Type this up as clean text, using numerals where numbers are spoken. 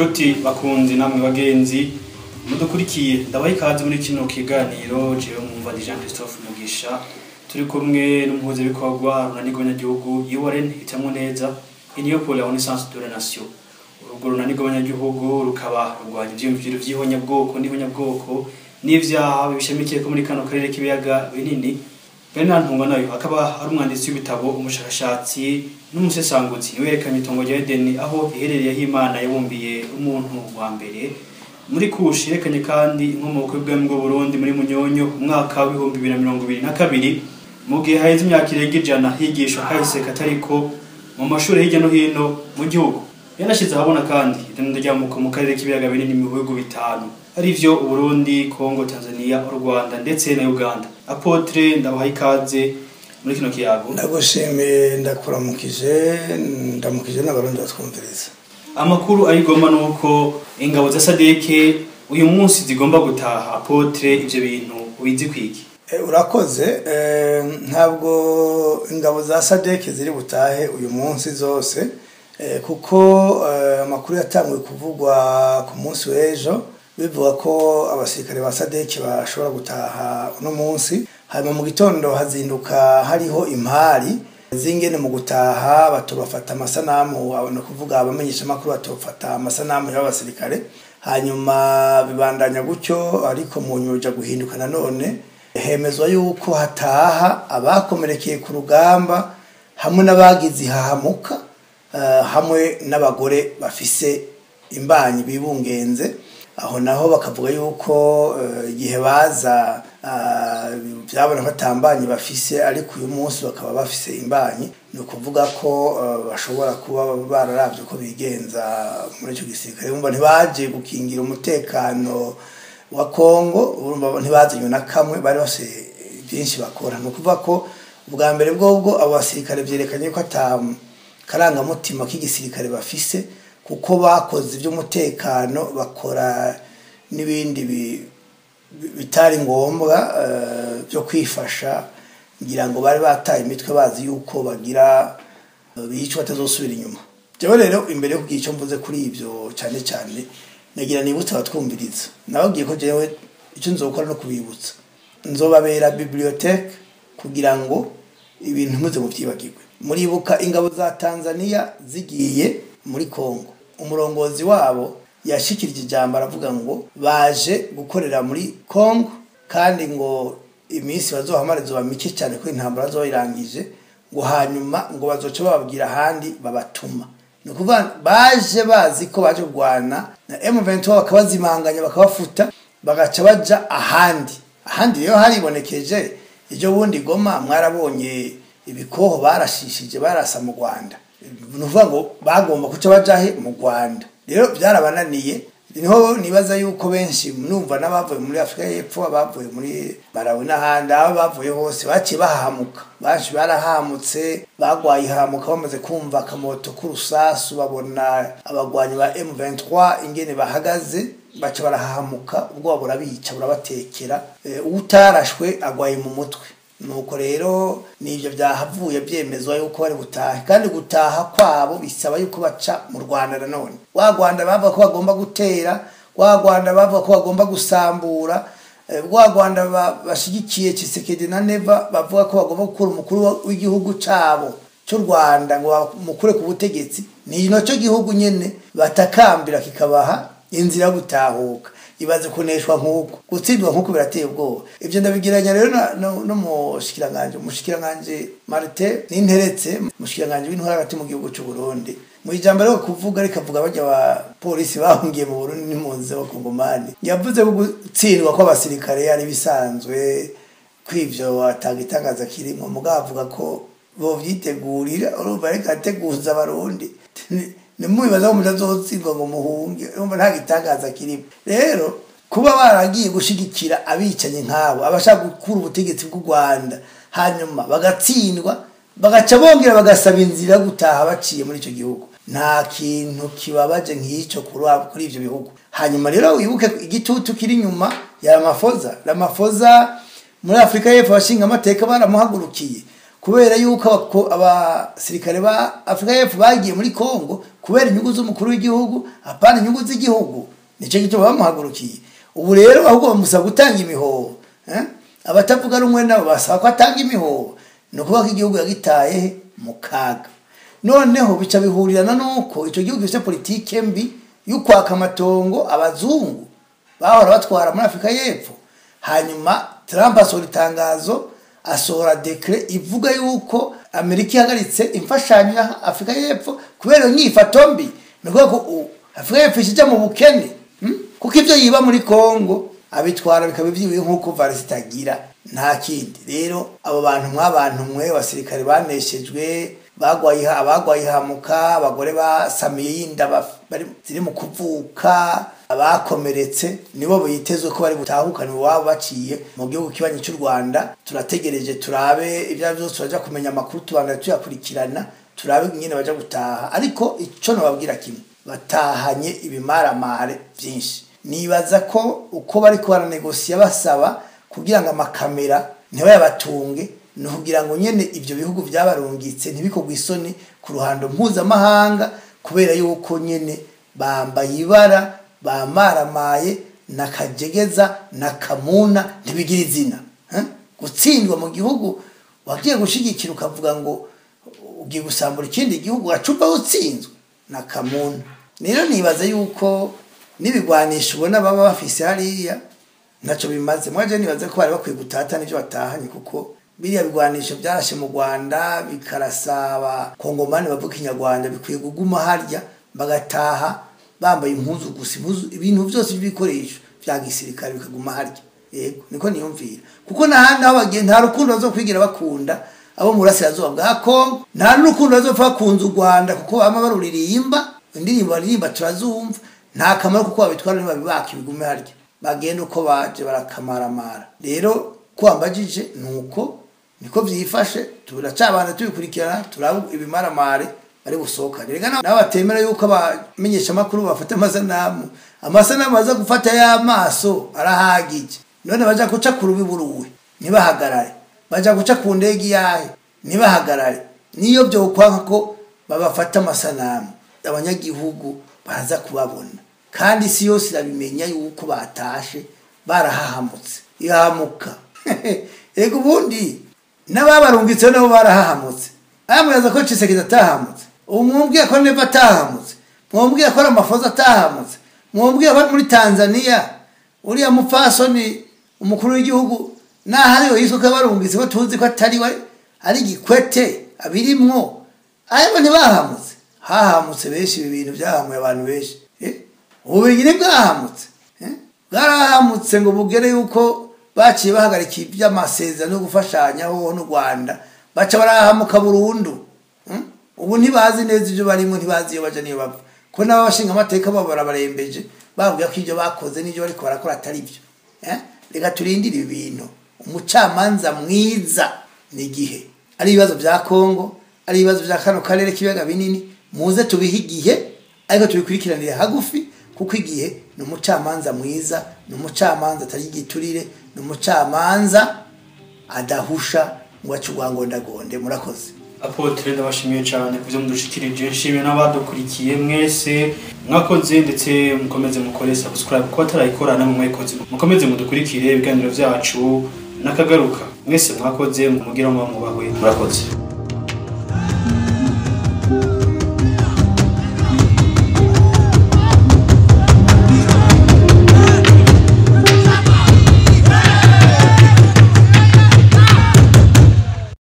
Nshuti bakunzi namwe bagenzi mudukurikiye, ndabaha ikaze muri kino kiganiro. Jewe mwumva ndi Jean Christophe Mugisha, turi kumwe n'umuhuzabikorwa Runani rw'Abanyagihugu URN Hitamwo Neza, Union pour la Renaissance de la Nation. Urwo runani rw'abanyagihugu rukaba rurwanya ivyiyumviro vy'ihonyabwoko n'ihonyabwoko n'ivyaha bishamikiye ko muri kano karere k'ibiyaga binini. Bernard Ntungwanayo akaba ari umwanditsi w'ibitabo, umushakashatsi n'umusesanguzi. Niwe yerekanye itongo rya Edeni aho iherereye, aho Imana yabumbiye umuntu wa mbere muri Kushi. Yerekanye kandi inkomoko y'ubwami bw'u Burundi muri Munyonyo umwaka wa 2022, mu gihe haheze imyaka irenga 100 higishwa kahise katariko mu mashuri hirya no hino mu gihugu. Yanashize ahabona kandi idendo ry'amoko mu karere k'ibiyaga binini mu bihugu bitanu, arivyo Uburundi, Congo, Tanzania, u Rwanda ndetse na Uganda. Apôtre, ndabaha ikaze muri kino kiyago. Ndagushimiye, ndakuramukije, ndamukije n'Abarundi batwumviriza. Amakuru ayigoma nuko ingabo za SADC uyu munsi zigomba gutaha. Apôtre, ivyo bintu ubizi kwiki? Urakoze. Ntabwo ingabo za SADC ziri butahe uyu munsi zose, kuko amakuru yatanguye kuvugwa ku munsi w'ejo bivuga ko abasirikare ba SADC bashobora gutaha uno munsi. Hanyuma mu gitondo hazinduka hariho impari zingene mu gutaha batobafata amasanamu, ni ukuvuga abamenyesha amakuru batofata amasanamu y'abasirikare. Hanyuma bibandanya gutyo, ariko mu nyuma bija guhinduka nanone, hemezwa yuko hataha abakomerekeye ku rugamba hamwe n'abagize ihahamuka, hamwe n'abagore bafise imbanyi bibungenze. Aho naho bakavuga yuko igihe baza byabona ko atambanyi bafise, ariko uyu munsi bakaba bafise imbanyi. Ni ukuvuga ko bashobora kuba bararavye ko bigenza muri ico gisirikare. Urumva ntibaje gukingira umutekano wa Kongo, urumva ntibazanywe na kamwe, bari bafise byinshi bakora. Ni ukuvuga ko ubwa mbere bwobwo abo basirikare vyerekanye ko ata karangamutima k'igisirikare bafise, kuko bakoze iby'umutekano, bakora n'ibindi bitari ngombwa byo kwifasha. Ngira ngo bari bataye imitwe, bazi yuko bagira bicwa batazosubira inyuma. Jewe rero, imbere yo kugira icyo mvuze kuri ibyo, cyane cyane nagira nibutse abatwumviriza. Nababwiye ko jewe icyo nzokora no kubibutsa, nzobabera bibliothèque kugira ngo ibintu muze muvyibagirwe. Muribuka ingabo za Tanzania zigiye muri Kongo, umurongozi wabo yashikirije ijambo aravuga ngo baje gukorera muri Kongo, kandi ngo iminsi bazohamara izoba mike cyane ko intambara bazoba irangije, ngo hanyuma ngo bazoca bababwira ahandi babatuma. Ni ukuvuga baje bazi ko baje kurwana na M23, bakabazimanganya, bakabafuta, bagaca baja ahandi. Ahandi rero haribonekeje ejo bundi Goma, mwarabonye ibikoho barashishije barasa mu Rwanda. Ni ukuvuga ngo bagomba kuca baja he? Mu Rwanda. Rero byarabananiye. Niho nibaza yuko benshi numva n'abavuye muri Afurika y'Epfo, abavuye muri Malawi n'ahandi, aho bavuye hose baciye bahamuka. Benshi barahamutse, bagwaye ihamuka bamaze kumva akamoto k'urusasu, babona abagwanyi ba M23 ingene bahagaze, baca barahamuka, ubwoba burabica, burabatekera. Utarashwe agwaye mu mutwe. Nuko rero nivyo byahavuye byemezwa yuko bari gutaha, kandi gutaha kwabo bisaba yuko baca mu Rwanda. Nanone wa Rwanda bavuga ko bagomba gutera, wa Rwanda bavuga ko bagomba gusambura, rwa Rwanda bashigikiye Tshisekedi na Neva, bavuga ko bagomba gukura umukuru w'igihugu cabo cy'u Rwanda ngo bamukure ku butegetsi, ni nacyo gihugu nyene batakambira kikabaha inzira yo gutahuka. Ibaze kuneshwa nk'uko, gutsindwa nk'uko, birateye ubwoba. Ibyo ndabigiranya rero no umushikiranganje Martin Ninteretse, umushikiranganje w'intwara hagati mu gihugu cy'u Burundi. Mu ijambo rero kuvuga rikavuga bajya ba polisi bahungiye mu Burundi n'impunzi z'Abakongomani, yavuze ko gutsindwa kw'abasirikare yari bisanzwe, kw'ivyo atanga itangaza kirimo, mugabo avuga ko bovyitegurira. Urumva reka ateguza Abarundi, nimubibaza ko mutazotsindwa ngo muhunge. Urumva nta gitangaza kirimo. Rero kuba baragiye gushigikira abicanyi nk'abo, abashaka gukura ubutegetsi bw'u Rwanda, hanyuma bagatsindwa, bagaca bongera bagasaba inzira yo gutaha baciye muri icyo gihugu, nta kintu kibabaje nk'icyo kuri ivyo bihugu. Hanyuma rero wibuke igitutu kiri inyuma ya Ramaphosa. Ramaphosa muri Afurika y'Epfo, abashinga amateka baramuhagurukiye. Kubera yuko abasirikare ba Afrika y'Epfo bagiye muri Kongo kubera inyungu z'umukuru w'igihugu, apana inyungu z'igihugu. Nico gituma bamuhagurukiye. Ubu rero ahubwo bamusaba gutanga imihoho. Abatavuga rumwe nabo basaba ko atanga imihoho. Ni ukuvuga ko igihugu yagitaye mu kaga. Noneho bica bihurirana nuko ico gihugu gifite politike mbi y'ukwaka amatongo abazungu bahora batwara muri Afrika y'Epfo. Hanyuma Trump asohora itangazo, asohora dekret ivuga yuko Amerika ihagaritse imfashanyo ya Afrika y'Epfo kubera inyifato mbi. Ni ukuvuga ko Afrika y'Epfo ija mu bukene, kuko ivyo yiba muri Kongo abitwara bikaba ivyiwe nk'uko varisi itagira nta kindi. Rero abo bantu mwabantu mwe basirikare baneshejwe, abagwaye ihamuka, abagore basamiye y'inda ziri mu kuvuka, abakomeretse nibo bitezwe ko bari gutahukana iwabo baciye mu gihugu kibanyi cy'u Rwanda. Turategereje turabe ibya byose, turaja kumenya amakuru, tubandanya tuyakurikirana, turabe nyine baja gutaha. Ariko ico nababwira kimwe, batahanye ibimaramare byinshi. Nibaza ko uko bari kubaranegosiya basaba kugira ngo amakamera ntibayabatunge, ni ukugira ngo nyene ivyo bihugu vyabarungitse ntibikogwe isoni ku ruhando mpuzamahanga, kubera yuko nyene bambaye ibara, bamaramaye na kajegeza na kamuna, ntibigira izina. Gutsindwa mu gihugu wagiye gushigikira ukavuga ngo ugiye gusambura ikindi gihugu, wacupa utsinzwe na kamuna. Rero nibaza yuko n'ibigwanisho ubona baba bafise hariya ntaco bimaze. Mwaje nibaza ko bari bakwiye gutata n'ivyo batahanye, kuko biriya bigwanisho byarashe mu Rwanda bikarasaba Kongomani bavuga Ikinyarwanda, bikwiye kuguma harya bagataha bambaye impuzu gusa, impuzu, ibintu byose by'ibikoresho vya gisirikare bikaguma harya. Yego, niko niyumvira, kuko n'ahandi aho bagiye nta rukundo bazokwigira bakunda abo mu burasirazuba bwa Kongo, nta n'urukundo bazopfa bakunze u Rwanda, kuko bama baruririmba indirimbo baririmba turazumva, nta kamaro kuko babitwara ntibabibaka, ibigume harya bagenda uko baje barakamaramara. Rero ko wambajije nuko niko vyifashe, turacabana tubikurikirana, turaba ibimaramare bari gusohoka. Rega nabo batemera yuko abamenyesha makuru bafata amasanamu baza gufata y'amaso arahagije. None baja guca ku rubiburuwe ntibahagarare, baja guca ku ndege yahe ntibahagarare. Niyo byo kwanka ko babafata amasanamu, abanyagihugu baza kubabona, kandi isi yose irabimenya yuko batashe barahahamutse. Ihamuka ego ubundi n'ababarungitse nabo barahahamutse. Aya ko Tshisekedi atahamutse, ubu mwumviye ko Neva atahamutse, mwumviye ko Ramaphosa atahamutse, mwumviye ko muri Tanzania uriya mupfasoni umukuru w'igihugu naho ariyo yiswe ko barungitse, ko tuzi ko atari we ari Gikwete abirimwo, aya ntibahamutse. Hahamutse benshi, ibi bintu byahamuye abantu benshi. Ububirigi bwahamutse, bwarahamutse ngo bugere yuko baciye bahagarika iby'amasezerano yo gufashanya ho n'u Rwanda, baca barahamuka burundu. Ubu ntibazi neza ibyo barimo, ntibazi iyo baja niyo bava, ko n'abashinga amateka babo barabarembeje, bababwira ko ibyo bakoze n'ibyo bariko barakora atari byo. Reka turindire ibi bintu. Umucamanza mwiza ni igihe ari ibibazo bya Kongo, ari ibibazo bya kano karere k'ibiyaga binini, muze tubihe igihe, ariko tubikurikiranire hagufi, kuko igihe ni umucamanza mwiza, ni umucamanza atari igiturire, ni umucamanza adahusha ngo ace urwangondagonde. Murakoze. Apotre, ndabashimiye cyane kubyo mudushikirije, nshimiye n'abadukurikiye mwese mwakoze, ndetse mukomeze mukore subscribe kuko atarayikora namwe mwayikoze, mukomeze mudukurikire ibiganiro byacu n'akagaruka. Mwese mwakoze, mugira ngo mubahwe. Murakoze.